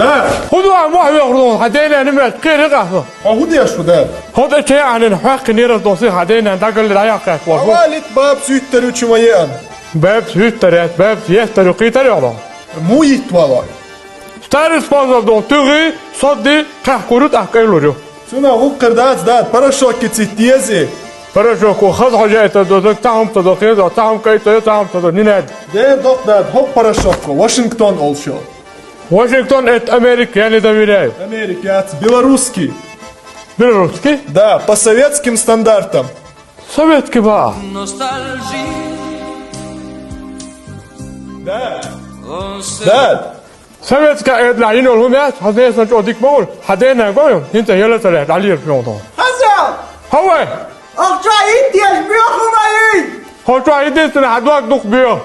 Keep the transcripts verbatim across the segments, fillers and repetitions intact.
Да. ХӀун ду, ма хьоьхур ду, хьан дена нимат кхера гӀахо. Хьо хӀун деш ву, да? ХӀо да чай Ӏанин хьоькхинера доси хьан дена дагали дӀаяхкхет ваш. Авалит баб суьттар ю чу ма еан. Баб суьттар яц, баб еттар ю кхитар яхло. Му йитт вала. Старый способ ду, туьгӀи, содди, кхехкуру тӀаккха кӀайлур ю. Цуна гӀуккхар дац, дад, порошокки цит дези. Порошокку хаз хьожайта дозак, тахьум та до, хеза, тахьум кайта, тахьум та до, нинад. Дер докъ, дад, хӀокху порошокку, Вашингтон олуш йолу. Вашингтон — это Америка, я не доверяю. Америка яц, белорусский. Белорусский? Да, по советским стандартам. Советский ба. Да. Да. Советская эдла йина хӀума яц, хьан дена чӀогӀа дика ма ву, хьан дена гой, хӀинца яла ца лаьа, дӀалийра хьуна. Хаза! Хьо вай! Ахча йиттеш боьху ма ий! Хьо чохь единственный хьан дог дукха боьху.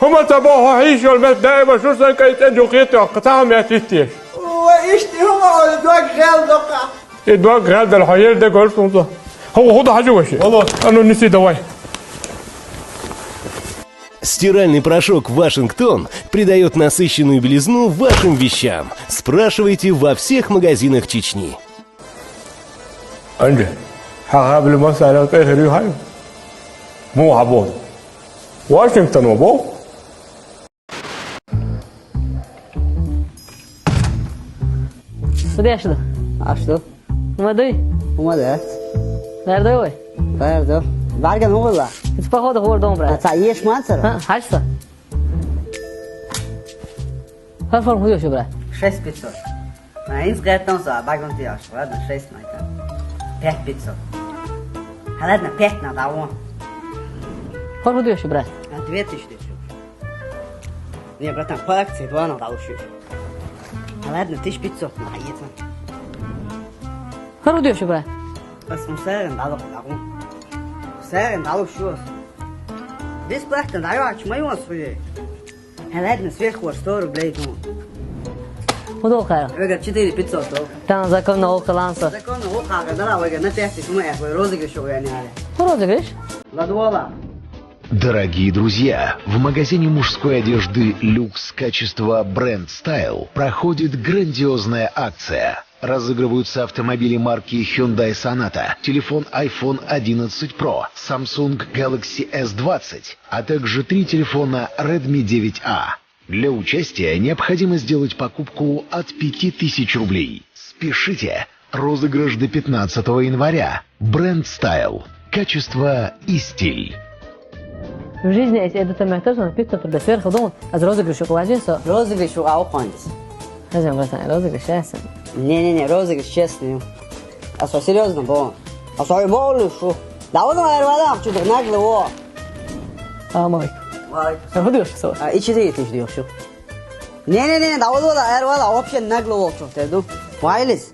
ХӀума ца боху, хьо хьийша йолу мет даима шу сан кӀайн цӀен юхетоьху, ца хьо мет йиттеш. Ой, иштта хӀума олу дог гӀел доккха. И дог гӀел дала хьо ера дегара сунца. ХӀо, хӀу ду хьажа ваши? Алло. А ну, неси давай. Стиральный порошок «Вашингтон» придает насыщенную белизну вашим вещам. Спрашивайте во всех магазинах Чечни. Анжи, хьан хабли масала тӀе хир ю хьан? Муха боху? Вашингтон ма боху? Шу деш ду? Аш ду? ХӀума дуй? ХӀума дац. Лардой вай? Лардо. Барган хӀума ла? Ицу походу хӀора дом, брат. А ца еш мацара? А, хьаьжса? Хар форма хӀун ю, брат? Шесть пятьсот. А, инс геттон са, багон ти аш, ладно, шесть найта. Пять пятьсот. А, ладно, пять надо, а вон. Хар хӀун ю, брат? А, две тысячи деш. Не, братан, по акции два надо, а лучше. А, ладно, тысяча пятьсот надо, а, ета. Хар хӀун ю, брат? Ас ма сагӀина дӀалуш дагӀу. СагӀина дӀалуш ю ас. Бесплатно дӀайоьллуш ма ю ас хьуе. Хьан ладна сверху сто рублей ду. ХӀун долу кхара? Вегар четыре пятьсот долу. Тан законно гӀуллакх лан со. Законно гӀуллакх хьагар дара, вегар на пять тысяч ма эхь, вай розыгрыш ю вайна аьлла. ХӀун розыгрыш? Ладола. Дорогие друзья, в магазине мужской одежды «Люкс» качества «Бренд Стайл» проходит грандиозная акция. Разыгрываются автомобили марки Hyundai Sonata, телефон iPhone одиннадцать Pro, Samsung Galaxy S двадцать, а также три телефона Redmi девять A. Для участия необходимо сделать покупку от пяти тысяч рублей. Спешите! Розыгрыш до пятнадцатого января. Бренд Стайл. Качество и стиль. В жизни, если это самое то, что пятьсот рублей сверху дон, а розыгрыш ю важен со. Розыгрыш ю аукхонец. Хозяин, братан, розыгрыш ясен. Не-не-не, розыгрыш честный. А со серьёзно, бо. А со и болу шу. Да вот, наверное, вала, хочу так нагло, во. А, мой. Валик. А, выдышь, со. А, и четыре тысячи дёшь. Не-не-не, да вот, вот, наверное, вала, вообще нагло, во, что ты, ну. Вайлис.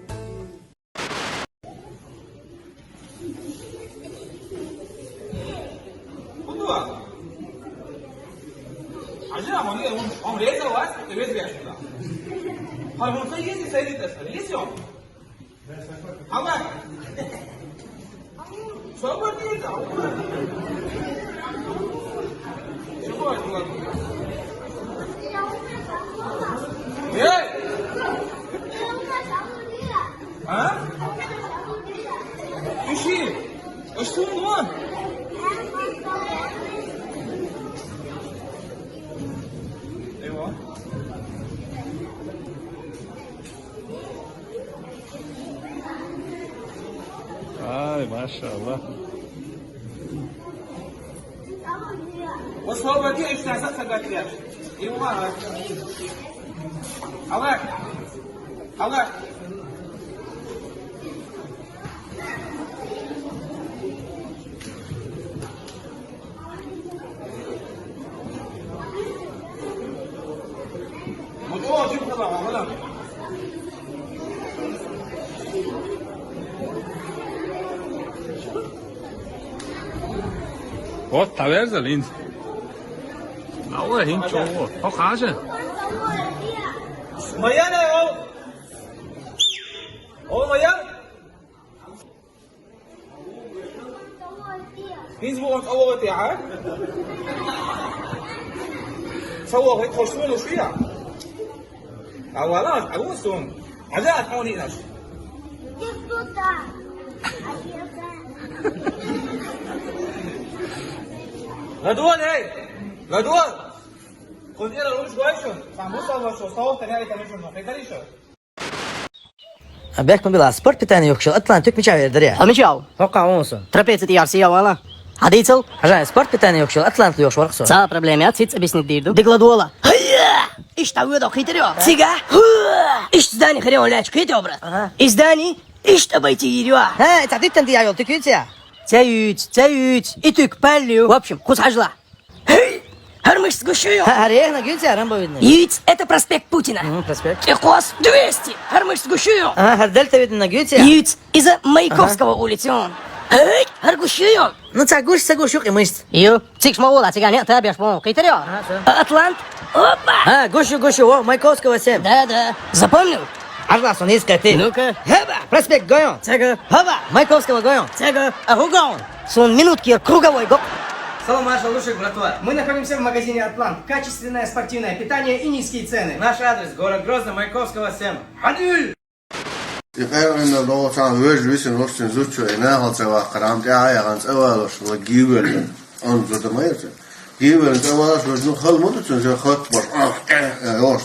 Эй! А? Иши! Иши, ну! Эйва. Ай, машалла. Освободи, ишта са сагатия. Илма. Аллах. Аллах. Вот, таверза линз. Алла хин чого? О, хажа. Маяна, о. О, маяна. ХӀинца бу оцу авогӀа тӀехьа? Ца вогӀа, хӀокху суна шу я? Хьавалаш, хьавусун. Хьажа, хьуни наш. Ладугьал, эй! Ладугьал! Кхузира луш гойшун. Са мусалла шо, савта не айтамишун, хетариша. А бехк ма била, спорт питание йохкшал, Атлант, тук мича вердер я? Хьал мичав? Хокка унсун. Трапеция тияр сия вала. Хьадийцал? Хьажа, спорт питание йохкшал, Атлант лу йохш вархсо. Ца проблема я, циц объяснить дийр ду. Дигла дуала. Хая! Ишта вуэдо хитер я. Цига? Ишта здани хрен ляч хитер обрат. Ага. И здани ишта обойти йир я. Ха, это ты там дьявол, ты кюця? Цаюц, цаюц, и тук палю. В общем, хус хьажла. Хей! Хар мышц гущую. Ха, хар ехна гюнця, рамбо видно. Юц, это проспект Путина. Мгм, проспект. Кикос двести. Хар мышц гущую. Ага, хар дельта видно на гюнця. Юц, из-за Маяковского улицы он. Хей! Хар гущую. Ну, ца гуш, ца гуш, юк и мышц. Ю, цик шмаула, цигане, та беш мон. Хитер я. Ага, всё. А, Атлант. Опа! А, гушу, гушу, о, Маяковского семь. Да, да. Запомнил? Ажла сон искати. Ну-ка. Хаба, проспект Гойон. Цега. Хаба, Маяковского Гойон. Цега. А Гугон. Сон минутки круговой гок. Салам, Маша, лучший братва. Мы находимся в магазине «Атлант». Качественное спортивное питание и низкие цены. Наш адрес: город Грозный, Маяковского, семь. Хьадуй! И къайгъанна лоцан вежа висин вошцин зучо, и нахал ца вахкарам, тя ягъан цавалош, ла гивеллен. Он зуда майрца. Гивеллен цавалош, вежа ну хал муду цун, же хат баш. Ах, э, э, ош.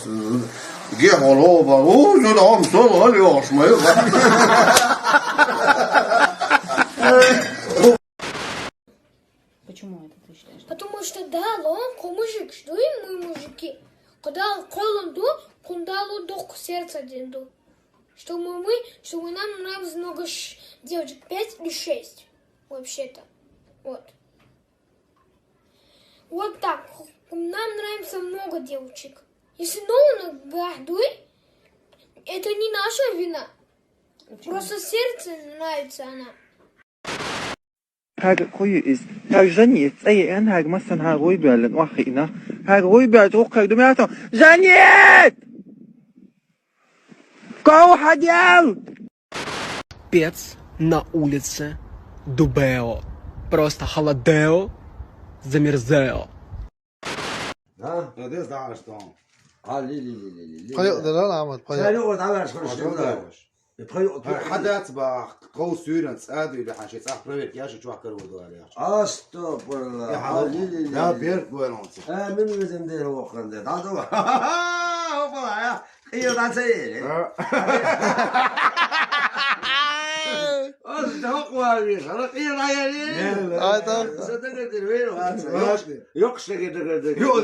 Гех вало ба, у, зуда ам сол, хал ёш, майо. Почему это ты считаешь? Потому что да, лон, ко мужик, что и мы мужики. Когда колон ду, кундалу дух сердца динду. Что мы, мы, что мы, нам нравится много ш- девочек, пять или шесть, вообще-то. Вот. Вот так. Нам нравится много девочек. Если новую наградуй, это не наша вина. Просто сердце нравится она. Хьага кхуйу из? Хьага Жанет цӀе ян, хьага массан хьага гӀой боьллан, охьахиъна. Хьага гӀой боьлча, гӀуккхаг ду мятон. Жанет! Ков хьадел! Пец на улице Дубео. Просто холодео, замерзео. Да? Молодец, да, что? А, ли, ли, ли, ли, ли, ли. Пхьоьу дара, Ахьмад, пхьоьу. Шайна вот, а, хорошо, да. Пхьоьу, пхьоьу. Хьадац бах, ков суьйран цӀа дуьйла, хьан ши цӀа проверка яши чохь карур дугӀа лехча. Астапурла. Э, а, хьала, ли, ли, ли, да, ли. Берг валонца. Э, мин везем дер вохран де. Да, да. Опа, я. Къийла ца ели. А. Аз да хокъ вави, хала къийла ели. Не, не. Ай, да. Са дагадир, вейр ваца. Йокш, йокш дагадир. Йо,